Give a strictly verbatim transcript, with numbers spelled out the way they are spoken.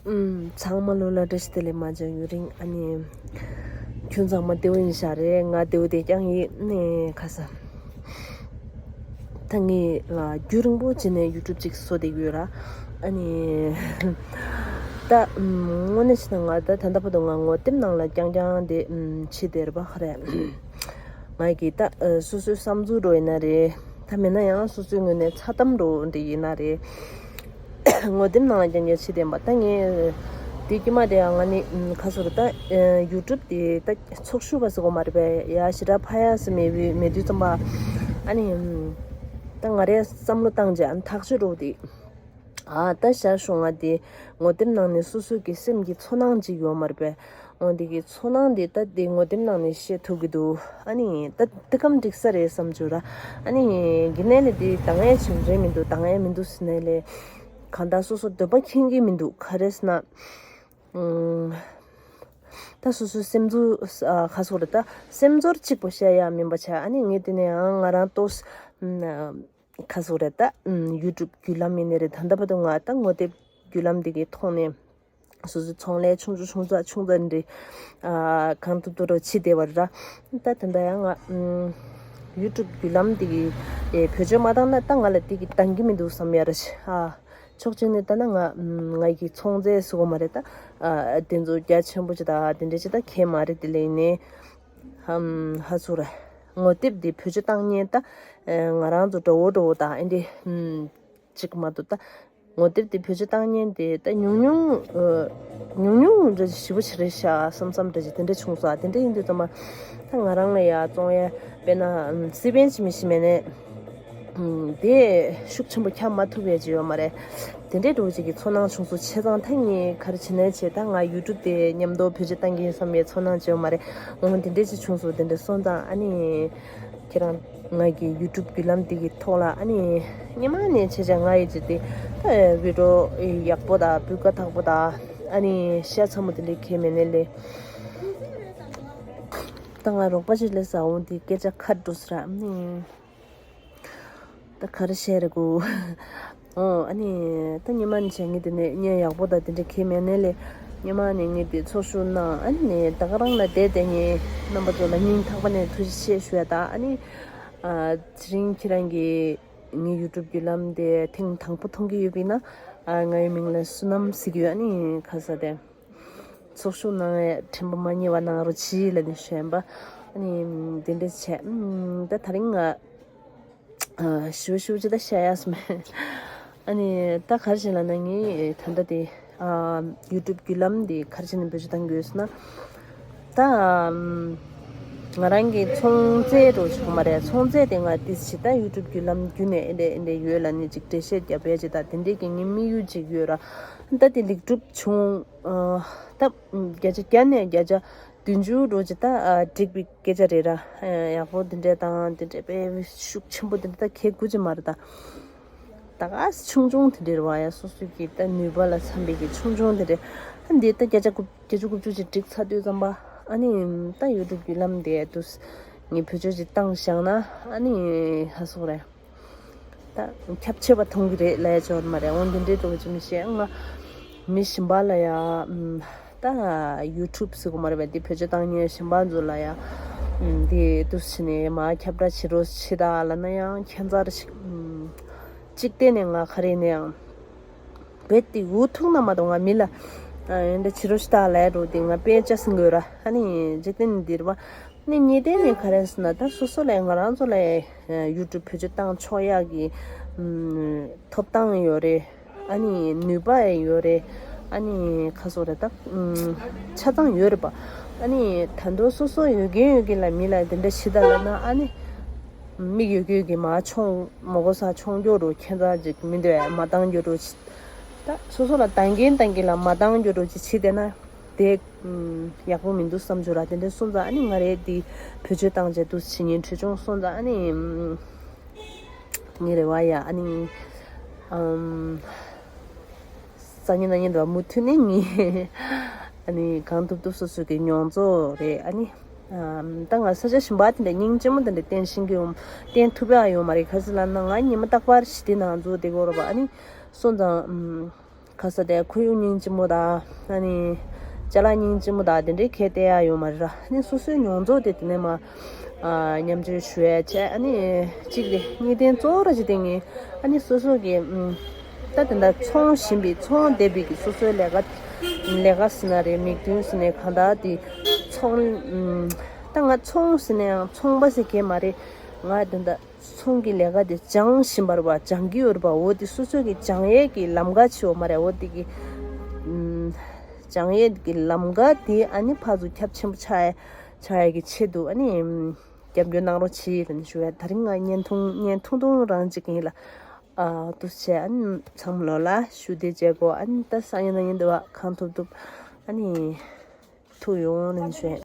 ཨུམ། ཚང་མ་ལོ་ལ་བཀྲ་ཤིས་བདེ་ལེགས། མ་འཇང་ཡུན་རིང་། ཨ་ནི་ཁྱོད་ཚང་མ་བདེ་བོ་ཡིན་ཤག་རེད། ང་བདེ་བོ་བསྡད་རྐྱང་ཡིན། ནས་ཁ་ས་ད་ངས་ཨ་རྒྱུན་རིང་པོ་བྱས་ནས་ཡུ་ཊུབ་ཅིག་བཟོ་བསྡད་ཀྱི་ཡོད་ར། ཨ་ནི་ད་ཨུམ། དངོས་གནས་བྱས་ན་ང་ད་ད་ལྟ་བར་དུ་ང་ངོ་དེབ་ནང་ལ་རྐྱང་རྐྱང་དེ་ཨུམ། བྱེད་བསྡད་ར་པ་ཧ་རེད། ང་གི་ད་ཨ་སོ་སོའི་བསམ་ཚུལ་འདྲ་ཡིན་ན་རེད། ད་མེད་ན་ཡང་སོ་སོའི་ངོས་ནས་ཚ་གཏམ་འདྲ་འདྲ་ཡིན་ན་རེད། ངོ་དེབ་ནང་ལ་རྐྱང་རྐྱང་བྱེད་བསྡད་པ། ད་ངས་དེ་དཀྱིལ་མ་དེ་ཡང་ང་ནི་ཨུམ། ཁ་སོ་རེད། ད་ཨ་ཡུ་ཊུབ་དེ་ད་ཚོགས་ཞུགས་པ་ཟེར་གོ་མ་རེད་པས། ཡ་ཞེ་དྲག་ཕ་ཡ་སི་མེད་པའི་མེད་དུས་ཙམ་པ། ཨ་ནི་ཨུམ། ད་ང་རས་བསམ་བློ་བཏང་རྗེས་ཨ་ནི་ཐག་གཅོད་འདྲ་དེ། ཨ་ད་ཞར་ཞུ། ང་དེ་ངོ་དེབ་ནང་ནས་སོ་སོ་གི་སེམས་ཀྱི་ཚོར་སྣང་ཅིག་ཡོད་མ་རེད་པས། འོ་འདི་གི་ཚོར་སྣང་འདི་ད་འདི་ངོ་དེབ་ནང་ནས་བཤད་ཐུབ་ཀྱི་འདུག་ཨ་ནི་ད་འདི་གམ་འགྲིག་ས་རེད་བསམ་བྱུང་ར། ཨ་ནི་གི་ནས་ལས་འདི་ད་ངས་བྱུང་རེད་མི་འདུག་ད་ངས་མི་འདུག་ཟེར་ནས་ལས། གང་ལྟར་སོ་སོ་འདོད་པ་ཁེངས་ཀྱི་མི་འདུག་ག་རེ་ཟེར་ན། ཨུམ། ད་སོ་སོའི་སེམས་ཚོར་ཨ་ཁ་སོ་རེད། ད་སེམས་ཚོར་གཅིག་པོ་བཤད་ཡ་མིན་པ་བྱས། ཨ་ནི་ངས་དེ་ནས་ཡང་ང་རང་ཏོག་ཙམ། ཁ་སོ་རེད། ད་ཨུམ། ཡུ་ཊུབ་བརྒྱུད་ལམ་ཡིན་ནི་རེད། ད་ལྟ་བར་དུ་ང་ད་ངོ་དེབ་བརྒྱུད་ལམ་འདི་གའི་ཐོག་ནས་སོ་སོའི་ཚོང་ལས་ཆུང་ཆུང་ཆུང་ཙག་ཆུང་ཙག་འདི་ཨ་གང་ཐུབ་ཐུབ་རོགས་བྱེད་བསྡད་པ་རེད་ར། ད་དེ་འདྲ་ཡང་ང་ཨུམ། ཡུ་ཊུབ་བརྒྱུད་ལམ་འདི་གི་ཨེ་བེད་སྤྱོད་མ་བཏང་ན་ད་ང་ལ་འདི་གི་འདང་གི་མི་འདུག་བསམ་ཡ་ར་ཤི་ཨ། ཕྱོགས་གཅིག་ནས་ལྟ་ན་ང་ཨུམ། ང་གི་ཚོང་རྫས་ཟེར་གོ་མ་རེད། ད་ཨ་དེ་ཚོ་རྒྱ་ཆེན་པོ་ཅིག་ད་དེ་འདྲ་ཅིག་ད་གས་མ་རེད། དེ་ལས་ནས་ཧམ་ཧ་ཚུར་ངོ་དེབ་འདི་བེད་སྤྱོད་བཏང་མཁན་ད་ཨ་ང་རང་ཚོ་འདྲ་བོ་འདྲ་བོ་ད་ཨ་འདི་ཨུམ། ཅིག་མ་གཏོགས་ད་ངོ་དེབ་དེ་བེད་སྤྱོད་བཏང་མཁན་དེ་ད་ཉུང་ཉུང་ཨ་ཉུང་ཉུང་འདྲ་ཞིག་ཞེ་པོ་ཞིག་རེད་ཤག་བསམ་བསམ་འདྲ་ཞིག་དེ་འདྲ་བྱུང་སོང་། དེ་འདྲ་ཡིན་དུས་ཙམ་པ་ད་ང་རང་ལ་ཡ་བཙོང་ཡ་དཔེར་ན་ཨམ་སི་པན་ཅིག་མི་ཤི་མེད་ནས་ཨམ་དེ་ཤུགས་ཆེན་པོ་ཁྱབ་མ་ཐུབ་ཡ་ཅིག་ཡོད་མ་རེད། དེ་འདྲའི་འདྲ་བོ་ཅིག་གི་ཚོར་སྣང་བྱུང་སོང་། བྱས་ཙང་ད་ངས་ག་རེ་བྱེད་ནའི་བྱས། ད་ང་ཡུ་ཊུབ་དེ་མཉམ་དུ་བེད་སྤྱོད་བཏང་གི་ཡིན་བསམ་པའི་ཚོར་སྣང་ཅིག་ཡོད་མ་རེད། འོ་དེ་འདྲ་ཅིག་བྱུང་སོང་། དེ་འདྲ་སོང་ཙང་ཨ་ནི། ཁྱེད་རང་ང་གི་ཡུ་ཊུབ་བརྒྱུད་ལམ་འདི་གི་ཐོག་ལ་ཨ་ནི་སྔོན་མ་ནས་བྱས་བྱས་ང་ཡི་ཅི་སྟེ་ད་བི་ཌི་ཡོ་ཡག་པོ་དང་སྤུས་ཀ་དག་པོ་དང་ཨ་ནི་ཤ་ཚ་མོ་དེ་འདྲའི་གས་མེད་ནས་ལས། ད་ང་རོགས་པ་ཞིག་ལས་ཟ་འོང་དེ་སྐད་ཆ་ཁ་འགྲོ་ས་ར་ཨ་ནི། ད་ག་རེ་བཤད་རེད་གོ། ཨོ་ཨ་ནི་ད་སྔོན་མ་ནས་བྱས་ངས་དེ་ནས་བརྙན་ཡག་པོ་དང་དེ་འདྲ་གས་མེད་ནས་ལས། སྔོན་མ་ནས་ངས་དེ་ཚོགས་ཞུགས་གནང་། ཨ་ནི་ད་ག་རང་ལ་བསྡད་དེ་ངས་རྣམ་པ་ཚོ་ལ་སྙིང་ཐག་པ་ནས་ཐུགས་རྗེ་ཆེ་ཞུ་ཡ། ད་ཨ་ནི་ཨ་དེ་རིང་ཁྱེད་རང་གིས་ངའི་ཡུ་ཊུབ་བརྒྱུད་ལམ་དེ་ཐེངས་དང་པོ་མཐོང་གི་ཡོད་པ་ཡིན་ན། ཨ་ང་ཡི་མིང་ལ་བསོད་ནམས་ཟེར་གྱི་ཡོད། ཨ་ནི་ཁ་ས་དེ་ཚོགས་ཞུགས་གནང་བའི་དྲན་པ་མ་ཉེས་པ་གནང་རོགས་གྱིས་ལབ་ནས་ཞུ་ཡིན་པ། ཨ་ནི་དེ་འདྲ་བྱས། ཨམ་ད་དེ་རིང་ང་ཨ་ཞུ་ཞུ་ཅི་ད་བཤད་ཡ་སོང་མེད། ཨ་ནི་ད་ག་རེ་བྱས་ལབ་ན་ངས་ད་ལྟ་དེ་ཨ་ཡུ་ཊུབ་བརྒྱུད་ལམ་དེ་ག་རེ་བྱས་ནས་བེད་སྤྱོད་གཏང་གི་ཡོད་ཟེར་ན། ད་ཨམ་ང་རང་གི་ཚོང་རྫས་འདྲ་བོ་ཞིག་མ་རེད། ཚོང་རྫས་དེ་ང་ཏིས་ཞིག་ད་ཡུ་ཊུབ་བརྒྱུད་ལམ་བརྒྱུད་ནས་ཨེ་འདྲ་ཨེ་འདྲ་ཡོད་ལབ་ནས་ཅིག་འགྲེལ་བཤད་རྒྱབ་ཡ་ཅིག་ད་དེ་འདྲའི་གི་ངའི་དམིགས་ཡུལ་ཅིག་ཡོད་ར། ད་དེ་ལེགས་གྲུབ་བྱུང་། ཨ་ད་བརྒྱ་ཆ་བརྒྱ་ནས་བརྒྱ་ཆ་བདུན་ཅུ་འདྲ་བོ་ཅིག་ད་ཨ་འགྲིག་པའི་སྐད་ཆ་རེད་ར། ཨ་ཡག་པོ་དེ་འདྲ་དང་དེ་འདྲ་དཔེ་ཤུགས་ཆེན་པོ་དེ་འདྲ་ད་གས་དགོས་ཀྱི་མ་རེད་ད། ད་ག་སེ་ཆུང་ཆུང་དེ་འདྲ་རེད་བ། ཡ་སོ་སོའི་གི་ད་ནུས་པ་ལ་འཚམ་པའི་གི་ཆུང་ཆུང་དེ་འདྲ། ཨ་འདི་ད་བརྒྱ་ཆ་དགུ་བརྒྱད་ཅུ་དགུ་བཅུ་ཅིག་འགྲིག་ཚར་དུས་ཙམ་པ་ཨ་ནི་ད་ཡུ་ཊུབ་བརྒྱུད་ལམ་དེ་དུས་ངས་བེད་སྤྱོད་ཅིག་བཏང་བཞག་ན་ཨ་ནི་ཧ་སོ་རེད། ད་ཁྱབ་ཆེ་བ་མཐོང་གི་རེད་ལབ་ཡ་ཅིག་ཡོད་མ་རེད། འོ་འདི་འདྲའི་འདྲ་བོ་ཅིག་མི་ཤེས། ང་མི་གཞན་པ་ལ་ཡ་ཨམ་ད་ཡུ་ཊུབ་ཟེར་གོ་མ་རེད་པས། འདི་བེད་སྤྱོད་བཏང་མཁན་གཞན་པ་ཚོ་ལ་ཡ་ཨམ་འདི་འདུག་སེ་བྱས་ནས་མར་ཁྱབ་བསྒྲགས་བྱེད་རོགས་བྱེད་དང་ལབ་ན་ཡང་ཁྱད་མཚར་ཞིག་ཨམ་གཅིག་བལྟས་ནས་ང་ག་རེ་ཡིན་ན་ཡང་རྦད་དེ་འུ་ཐུག་ན་མ་གཏོགས་ང་མི་ལ་ཨ་འདི་བྱེད་རོགས་བྱེད་དང་ལབ་ཡ་འདྲ་བོ་དེ་ང་དཔེ་ཆ་ཟིན་དགོས་ར། ཨ་ནི་འཇིག་རྟེན་འདིར་བ། ནི་གཉིས་ལྡན་ནི་ག་རེ་ཟེར་ན་ད་སོ་སོ་ལ་ང་རང་ཚོ་ལ་ཡུ་ཊུབ་བེད་སྤྱོད་བཏང་ཆོག་ཡག་གི་ཨམ་ཐོབ་ཐང་ཡོད་རེད། ཨ་ནི་ནུས་པ་ཡོད་རེད། ཨ་ནི་ཁ་སོ་རེད་ད་ཨམ་ཆ་ཚང་ཡོད་རེད་པ། ཨ་ནི་ད་དུང་སོ་སོ་ཡོད་མཁན་ཡོད་མཁན་ལ་མི་ལ་དེ་འདྲ་བྱེད་ད་ལབ་ན་ཨ་ནི་མིག་ཡོད་མཁན་གྱི་མ་མཆོང་མོ་གོ་ས་མཆོང་རྒྱུ་རུ་ཁྱད་མཚར་ཅིག་མི་འདུག་ཨ། མ་བཏང་རྒྱུ་རུ་ད་སོ་སོ་ལ་བཏང་མཁན་བཏང་མཁན་ལ་མ་བཏང་རྒྱུ་རུ་ཅིག་བྱེད་བསྡད་ན། དེ་ཡག་པོ་མི་འདུག་བསམ་བྱུང་ར། དེ་འདྲ་སོང་ཙང་ཨ་ནི་ང་རས་དེ་བེད་སྤྱོད་བཏང་བྱས་འདུག་ཕྱི་ཉིན་འཕྲོད་བྱུང་སོང་ཙང་ཨ་ནི་ངའི་རེ་བ་ཡ་ཨ་ནི་སང་ཉིན་གནངས་ཉིན་ར་མུ་མཐུད་ནས་ངས་ཨ་ནི་གང་ཐུབ་ཐུབ་སོ་སོ་གི་མྱོང་ཚོར་རེད། ཨ་ནི་ད་ང་ས་ཆ་གཞན་པ་དེ་འདྲ་སྙིང་རྗེ་མོ་དེ་འདྲ་བསྟན་ཤེས་ཀྱི་ཡོད། བསྟན་ཐུབ་ཡ་ཡོད་མ་རེད། ག་རེ་ཟེར་ལབ་ན་ང་ཉི་མ་རྟག་པར་ཞི་བདེ་ནང་འཛུལ་བསྡད་ཀྱི་ཡོད་རེད་པ། ཨ་ནི་སོང་ཙང་། ཁ་ས་དེ་ཁོར་ཡུག་སྙིང་རྗེ་མོ་དང་ཨ་ནི་ཅ་ལག་སྙིང་རྗེ་མོ་དང་དེ་འདྲའི་གལ་ཏེ་ཡ་ཡོད་མ་རེད་ར། ཨ་ནི་སོ་སོའི་མྱོང་ཚོར་དེ་དེ་ནས་མ་ཨ་མཉམ་སྤྱོད་ཞུ་ཡ་བྱས། ཨ་ནི་གཅིག་རེད། གཉིས་དོན་གཙོ་བོ་ར་ཅིག་དེ་ངས་ཨ་ནི་སོ་སོ་གི་ཨམ། ད་དེ་འདྲ་ཚོང་བཞིན་པའི་ཚོང་བསྡད་པའི་གི་སོ་སོའི་ལས་ཀ་ལས་ཀ་ཟེར་ན་རེད། མིག་མདུན་ཟེར་ནས་གང་ལྟར་དེ་ཚོང་ཨམ། ད་ང་ཚོང་ཟེར་ན་ཡང་ཚོང་པ་ཟེར་མཁན་མ་རེད། ང་དེ་འདྲ་ཚོང་གི་ལས་ཀ་དེ་སྦྱང་བཞིན་པ་རེད་པ། སྦྱང་གི་ཡོད་རེད་པ། འོ་དེ་སོ་སོ་གི་སྦྱང་ཡས་ཀྱི་ལམ་ཁ་ཆེ་བ་མ་རེད། འོ་དེ་གི་ཨམ། སྦྱང་ཡས་ཀྱི་ལམ་ཁ་དེ་ཨ་ནི་ཕར་ཚུར་ཁྱབ་ཆེན་པོ་ཆགས་ཡས་ཆགས་ཡས་ཀྱི་ཆེད་དུ་ཨ་ནི་ཨམ། རྒྱབ་སྐྱོར་གནང་རོགས་གྱིས་ལབ་ནས་ཞུ་ཡ། ད་རིང་ང་བརྙན་ཐུང་བརྙན་ཐུང་ཐུང་རང་གཅིག་ཡིན་ལ། ཨ་འདུག་བྱས་ཨ་ནི་ཚང་མ་ལོ་ལ་ཞུ་བདེ་བྱས་གོ། ཨ་ནི་ད་སང་ཉིན་གནངས་ཉིན་འདི་བ་གང་ཐུབ་ཐུབ་ཨ་ནི་ཐུག་ཡོང་ལབ་ནས་ཞུ་ཡ།